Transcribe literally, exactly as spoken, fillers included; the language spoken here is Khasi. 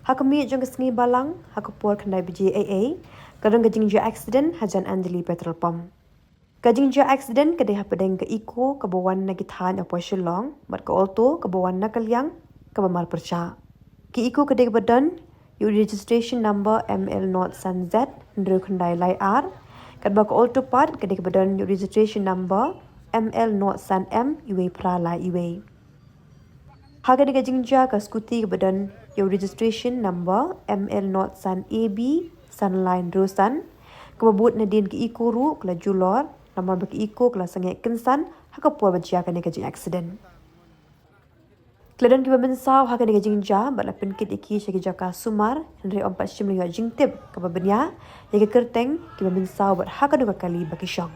Ha ka miet jong ka sngi Balang, ha ka por khyndai baje eiei, ka don ka jingjia accident hajan Anjali Petrol Pump. Ka jingjia accident ka dei hapdeng ka eco kaba wan na ki thaiñ hapoh Shillong bad ka Alto kaba wan na ka liang kaba marpyrshah. Ka eco ka dei kaba don ïa u registration number M L not san Z hynriew khyndai lai ar, katba ka Alto pat ka dei kaba don ïa u registration number M L not san M iwei phra lai iwei. Ha kane ka jingjia ka scooty kaba don ïa u registration number M L not san A B san lai hynriew san, kaba bud nadien ka eco ruh ka la ju lor, namar ba ka eco ka la sangeh kynsan ha ka por ba jia kane ka jing accident. Ki la don kiba mynsaw ha kane ka jingjia bad la pynkit ïa ki sha ki jaka sumar, hynrei ym pat shym la ïoh jingtip kaba bniah ïa ka kyrteng kiba mynsaw bad ha kano ka kali ba ki shong.